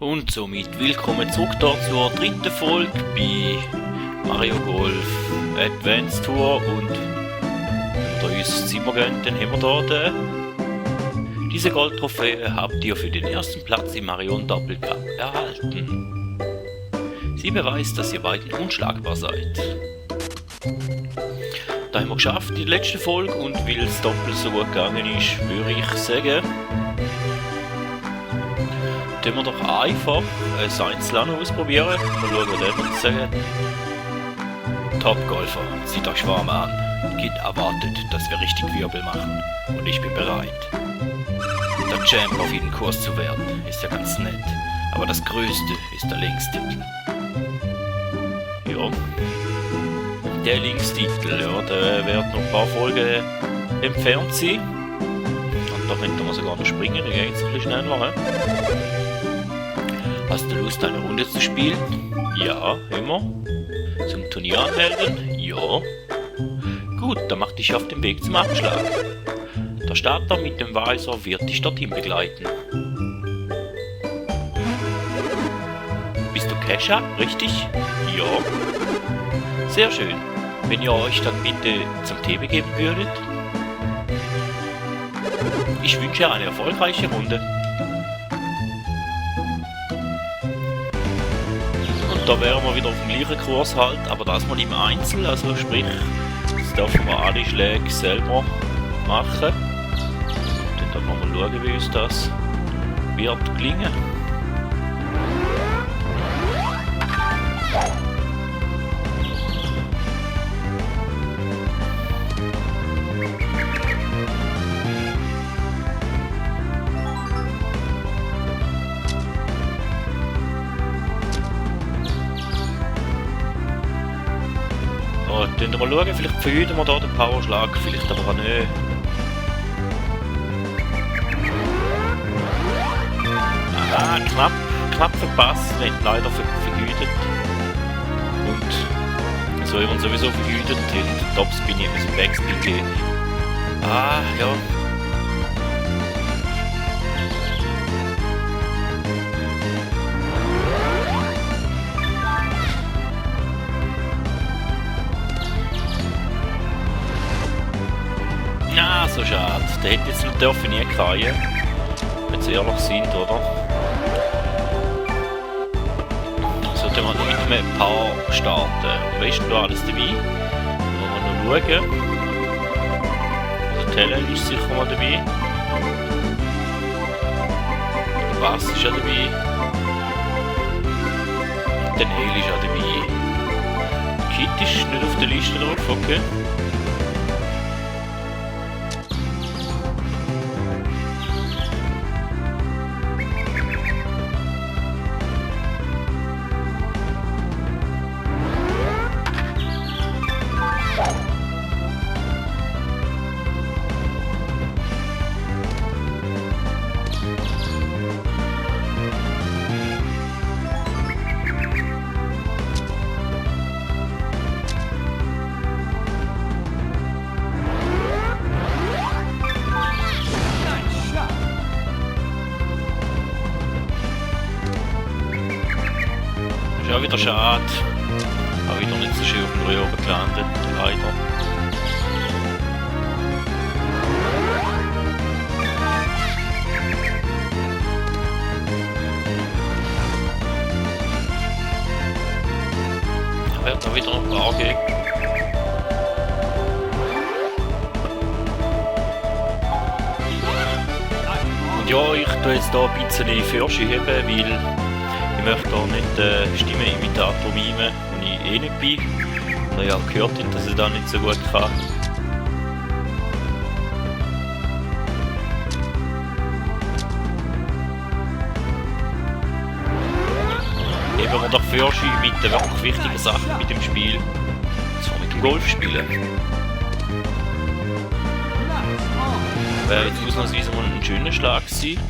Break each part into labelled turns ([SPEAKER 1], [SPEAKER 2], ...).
[SPEAKER 1] Und somit willkommen zurück da zur dritten Folge bei Mario Golf Advance Tour. Und wenn wir da uns Zimmer gehen, dann haben wir da diese Goldtrophäe habt ihr für den ersten Platz im Marion Double Cup erhalten. Sie beweist, dass ihr beiden unschlagbar seid. Da haben wir geschafft in der letzten Folge, und weil es doppelt so gut gegangen ist, würde ich sagen, tun wir doch einfach ein Einzel ausprobieren. Mal schauen, was der wird sagen. Top-Golfer, zieht euch warm an. Kid erwartet, dass wir richtig Wirbel machen. Und ich bin bereit. Der Champ auf jeden Kurs zu werden, ist ja ganz nett. Aber das Größte ist der Linkstitel. Ja. Der Linkstitel, ja, der wird noch ein paar Folgen entfernt sein. Und da könnte man sogar noch springen, dann geht es ein bisschen schneller. Hast du Lust, eine Runde zu spielen? Ja, immer. Zum Turnier anmelden? Ja. Gut, dann mach dich auf den Weg zum Abschlag. Der Starter mit dem Weiser wird dich dorthin begleiten. Bist du Kesha, richtig? Ja. Sehr schön. Wenn ihr euch dann bitte zum Tee begeben würdet. Ich wünsche eine erfolgreiche Runde. Und da wären wir wieder auf dem gleichen Kurs halt, aber das mal im Einzel, also sprich, jetzt dürfen wir alle Schläge selber machen. Und dann mal schauen, wie uns das wird gelingen. Dann mal schauen, vielleicht verhüten wir hier den Powerschlag, vielleicht aber auch nicht. Ah, knapp verpasst, nicht leider vergütet. Und so haben wir sowieso vergütet, den Topspin ein bisschen Backspin geben. Ah, ja. Na, so schade. Der hätte jetzt nicht dürfen nie krallen. Wenn sie ehrlich sind, oder? Sollte man mit einem Paar starten. Weißt du alles dabei? Wollen wir noch schauen? Also Tellen ist sicher mal dabei. Der Bass ist ja dabei. Der Neil ist ja dabei. Kit ist nicht auf der Liste drauf, okay? Ist auch wieder schade. Auch wieder nicht so schön auf dem Röhr oben gelandet, leider. Da wird auch wieder noch ein paar geben. Und ja, ich tue jetzt hier ein bisschen vorschieben, weil ich möchte auch nicht Stimmenimitator mimen, wo ich eh nicht bin. Da ich auch gehört habe, dass ich das nicht so gut kann. Eben wir doch vorschieben mit den wirklich wichtigen Sachen mit dem Spiel. Und zwar mit dem Golfspielen. Wäre jetzt ausnahmsweise mal ein schöner Schlag gewesen.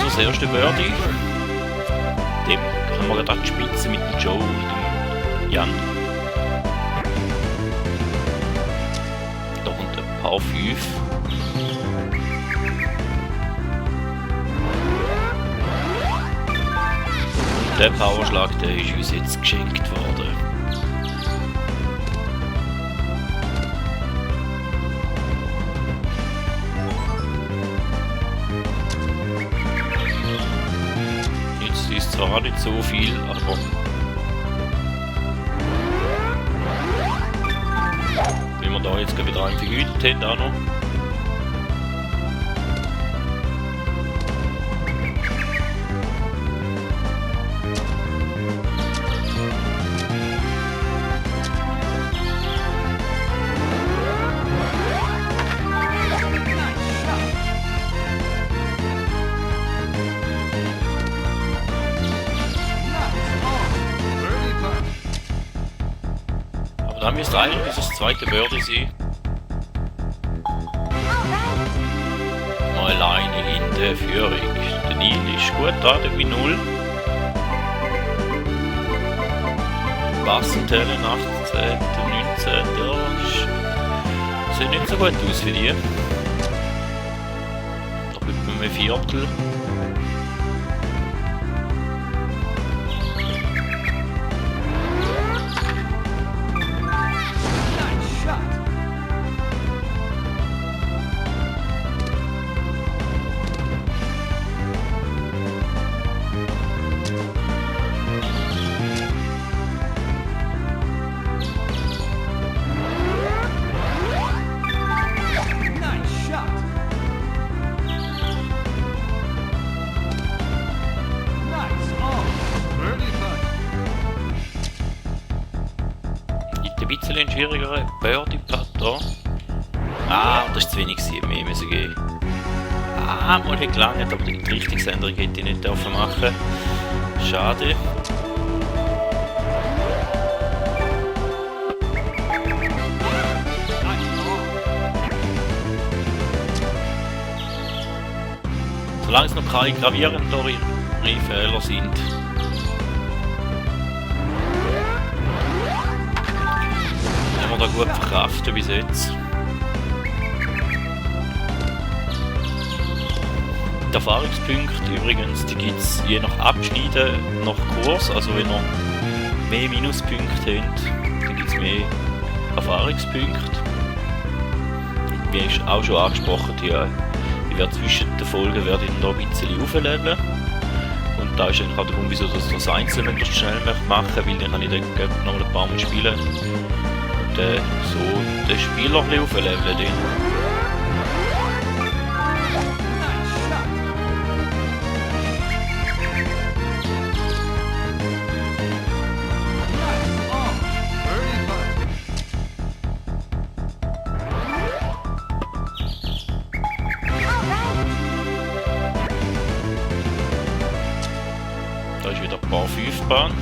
[SPEAKER 1] Unser erste Birdie. Dem haben wir gerade die Spitze mit dem Joe und dem Jan. Da kommt ein Paar 5. Der Powerschlag, der ist uns jetzt geschenkt worden. Jetzt ist zwar nicht so viel, aber wenn wir da jetzt wieder einen vergütet haben auch noch. Dann müsste eigentlich das zweite Birdie sein. Mal alleine in der Führung. Der Neil ist gut da, der bei 0. Bassentellen 18., 19. Ja, sieht nicht so gut aus für die. Da wird man ein Viertel. Ein bisschen schwieriger Birdie-Putt da. Ah, das ist zu wenig, mehr müssen gehen. Ah, mal hat gelangt, aber die Richtungsänderung hätte ich nicht dürfen machen. Schade. Solange es noch keine gravierenderen Fehler sind. Da gut verkraften bis jetzt. Die Erfahrungspunkte übrigens, die gibt es je nach Abschneiden nach Kurs, also wenn ihr mehr Minuspunkte habt, dann gibt es mehr Erfahrungspunkte. Wie ist auch schon angesprochen, ich werde zwischen den Folgen werde ich da ein bisschen aufleveln. Und da ist eigentlich auch der Grund, wieso das einzeln möglichst schnell machen möchte, weil dann kann ich dann noch ein paar Mal spielen. So den Spieler ein bisschen aufleveln. Da ist wieder ein paar 5-Bahn.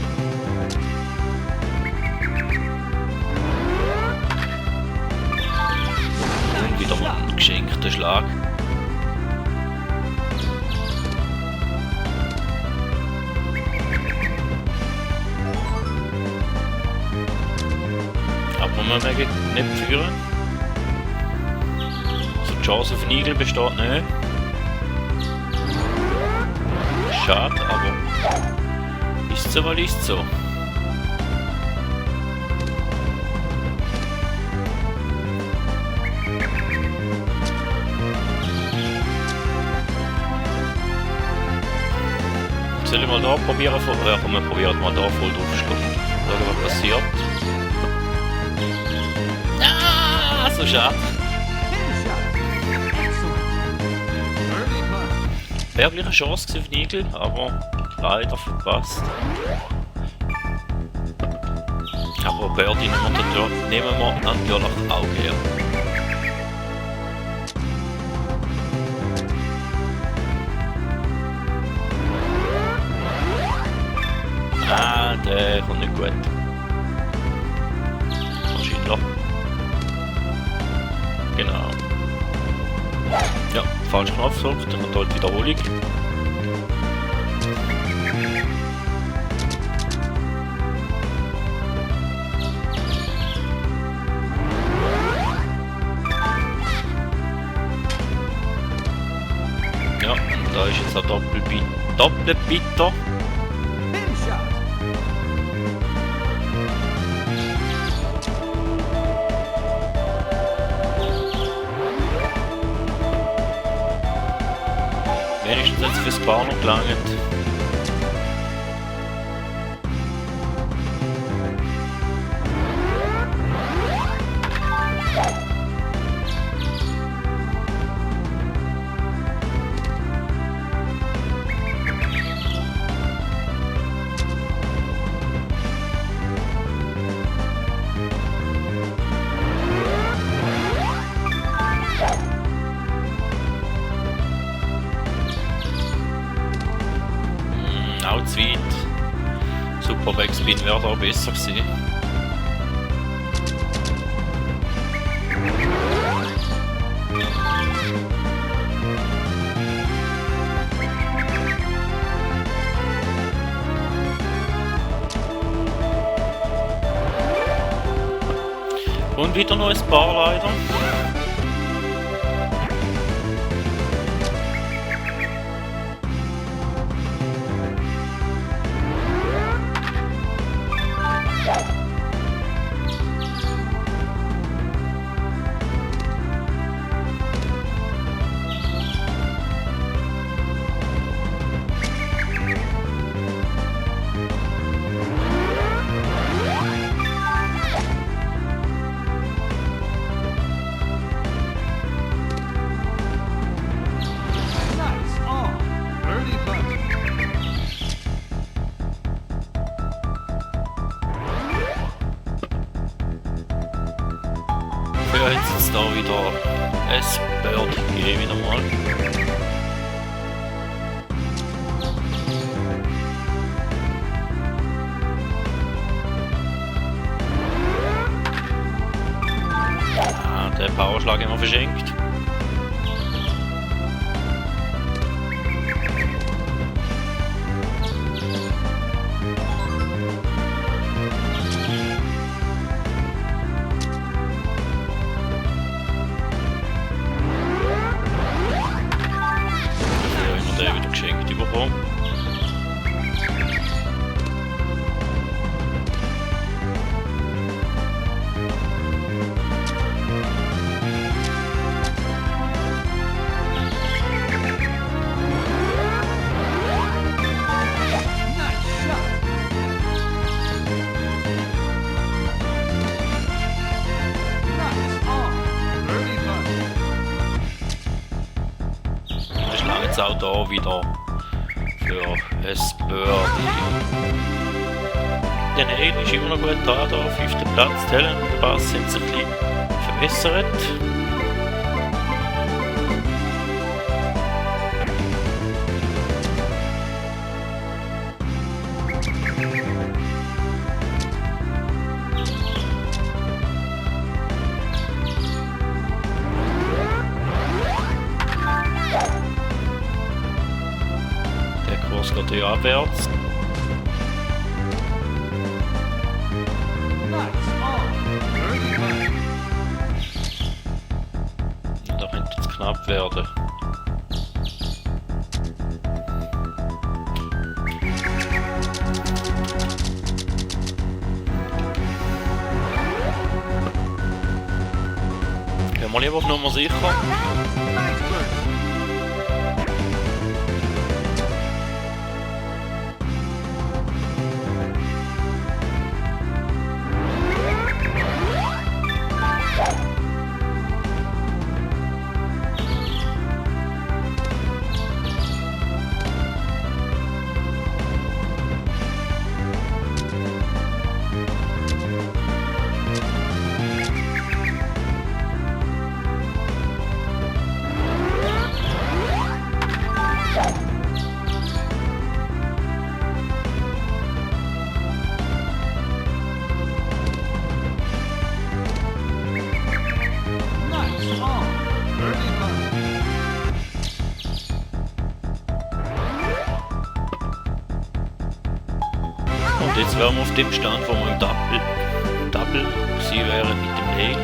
[SPEAKER 1] Wieder mal ein geschenkter Schlag. Aber man mag nicht führen. So die Chance auf den Igel besteht nicht. Schade, aber ist so, weil ist so. Soll ich mal da probieren? Ja, komm, wir probieren mal da voll draufschlagen. Schauen, was passiert. Ah, so schade. Wäre gleich eine Chance für den Igel, aber leider verpasst. Aber Birdie nehmen wir natürlich auch her. Ah, der kommt nicht gut. Wahrscheinlich. Genau. Ja, falsch Knopf gedrückt, dann kommt halt Wiederholung. Ja, und da ist jetzt ein Doppelbitter. jetzt fürs Bar noch gelangt. Auch zu weit. Super Backspin wäre da besser gewesen. Und wieder noch ein Paar leider. Ja, jetzt ist da wieder ein Bird gegeben, wieder mal. Ah, der Powerschlag immer verschenkt. Der wieder geschenkt überkommen. Jetzt auch da wieder für ein Birdie. Der Neil ist immer noch gut da, auf 5. Platz. Talent und Bass sind sich ein bisschen verbessert. Es geht hier abwärts. Da könnte es knapp werden. Gehen wir lieber auf Nummer sicher. Und jetzt wären wir auf dem Stand, wo wir im Double sie wären mit dem Nail.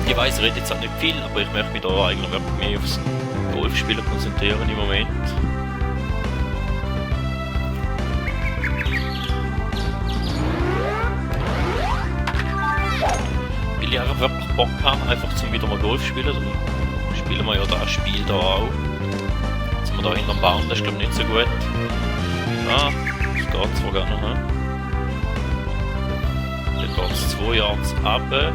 [SPEAKER 1] Ich weiss, ich rede jetzt auch nicht viel, aber ich möchte mich da eigentlich wirklich mehr aufs Golfspielen konzentrieren im Moment. Weil ich einfach wirklich Bock habe, einfach zum wieder mal Golf spielen. Dann spielen wir ja das Spiel da auch. Zum wir da hinterm Baum, das ist glaube ich nicht so gut. Ah, das geht zwar gar noch. Dann geht es 2 Yards runter.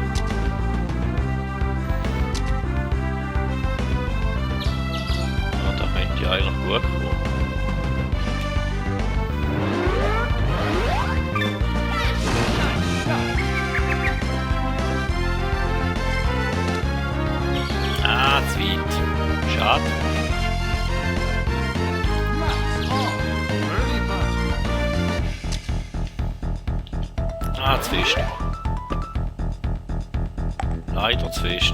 [SPEAKER 1] Ja, da könnte ich eigentlich gut kommen. Ah, zu weit. Schade. Ah, zu fest. Leider zu fest.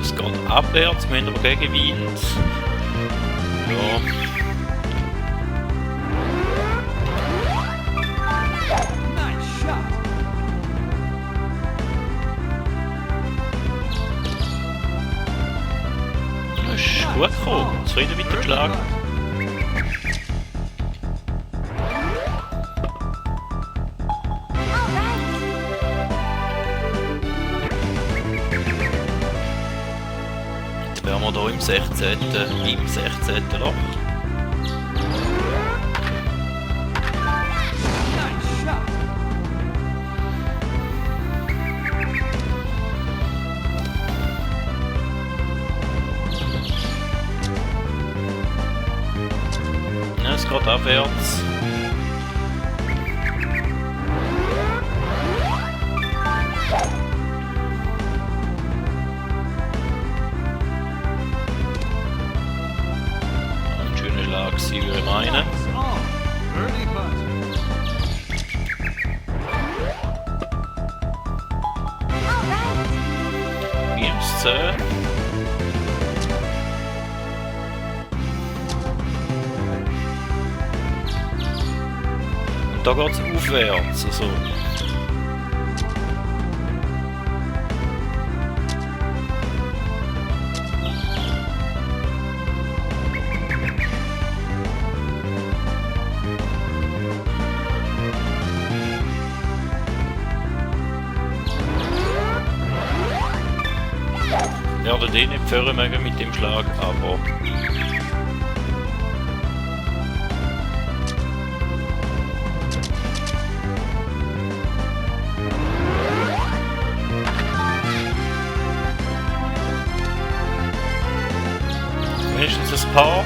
[SPEAKER 1] Es geht abwärts, wir haben aber Gegenwind. Ja. Das ist gut gekommen, zufrieden mit dem Schlag. Wären wir hier im 16. Loch. Ja, es geht abwärts. Sie würde meinen. Minus 10. Und da geht es aufwärts. Also. Wir werden den nicht führen mögen mit dem Schlag, aber wenigstens ein Paar.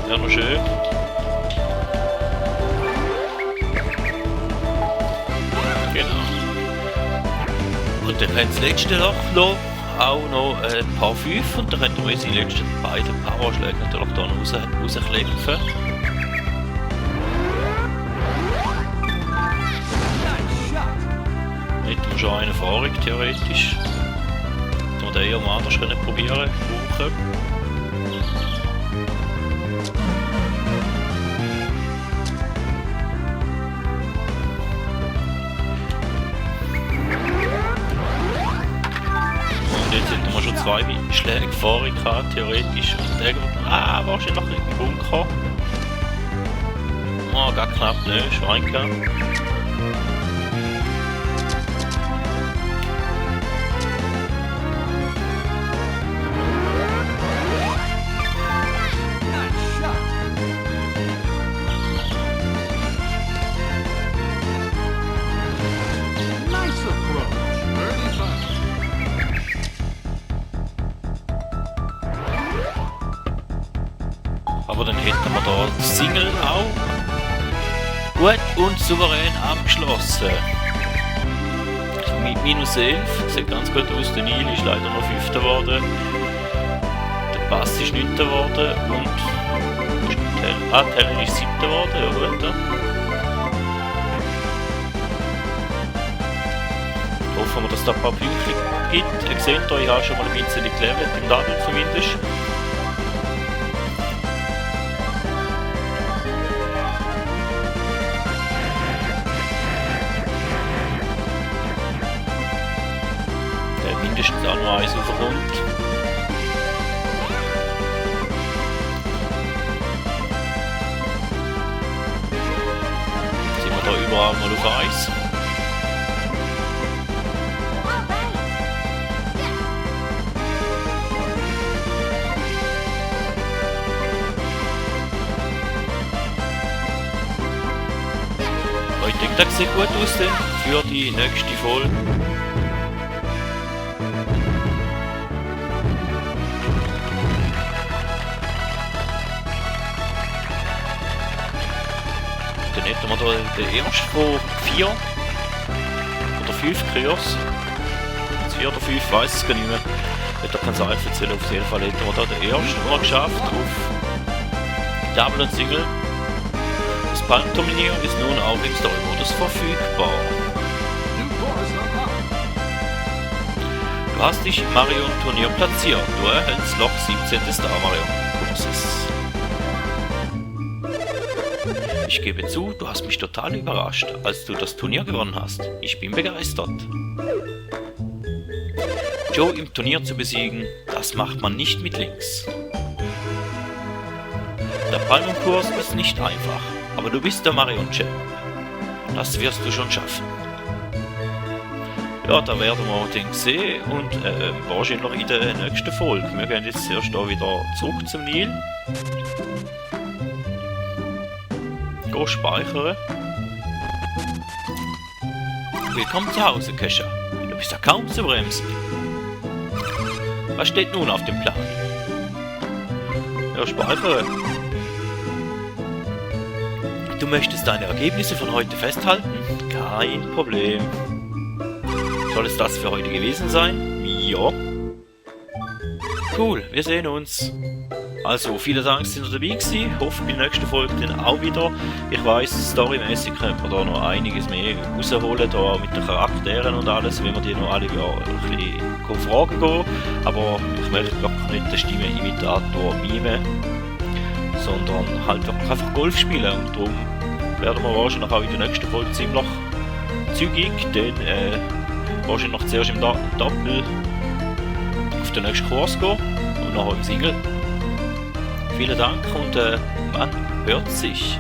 [SPEAKER 1] Wäre noch schön. Genau. Und dann haben das letzte Loch noch auch noch ein paar 5 und dann könnten wir unsere letzten beiden Powerschläge natürlich hier noch rausklepfen. Hätten wir schon eine Erfahrung theoretisch. Hätten wir den ja mal anders probieren brauchen. Jetzt hätten wir schon 2 Schläge Erfahrung gehabt, theoretisch. Und der wahrscheinlich noch in den Bunker. Oh, gar knapp, ne, Schwein gehabt. Aber dann hätten wir da das Single auch gut und souverän abgeschlossen. Mit minus 11, sieht ganz gut aus, der Neil ist leider noch 5. geworden. Der Pass ist 9. geworden und Helen ist 7. geworden, ja gut. Ja. Hoffen wir, dass es da ein paar Punkte gibt. Ihr seht, ich habe schon mal ein bisschen gelevelt, im Double zumindest. mindestens auch noch eins raufkommt. Sind wir da überall mal auf Eis? Ich denke, das sieht gut aus denn für die nächste Folge. Dann hätten wir da den ersten von 4 oder 5 Krios. 4 oder 5, weiß es gar nicht mehr. Ich kann es einfach erzählen, auf jeden Fall hätten wir da den ersten mal geschafft auf Double und Single. Das Palmturnier ist nun auch im Story-Modus verfügbar. Du hast dich im Mario-Turnier platziert. Du erhältst Loch 17 des Star Mario-Kurses. Ich gebe zu, du hast mich total überrascht, als du das Turnier gewonnen hast. Ich bin begeistert. Joe im Turnier zu besiegen, das macht man nicht mit links. Der Palmenkurs ist nicht einfach. Aber du bist der Mario-Champ. Das wirst du schon schaffen. Ja, da werden wir den sehen und wahrscheinlich in der nächsten Folge. Wir gehen jetzt erst da wieder zurück zum Nil. Go speichern. Willkommen zu Hause, Kesha. Du bist ja kaum zu bremsen. Was steht nun auf dem Plan? Ja, speichern. Du möchtest deine Ergebnisse von heute festhalten? Kein Problem. Soll es das für heute gewesen sein? Ja. Cool, wir sehen uns. Also, vielen Dank, dass ihr dabei gewesen. Ich hoffe, bei der nächsten Folge dann auch wieder. Ich weiss, storymäßig könnte man da noch einiges mehr rausholen, da mit den Charakteren und alles, wenn wir die noch alle ein bisschen fragen gehen. Aber ich möchte wirklich nicht den Stimmenimitator mimen, sondern halt wirklich einfach Golf spielen. Und darum werden wir wahrscheinlich auch in der nächsten Folge ziemlich zügig, denn wahrscheinlich noch zuerst im Doppel auf den nächsten Kurs gehen und nachher im Single. Vielen Dank und man hört sich.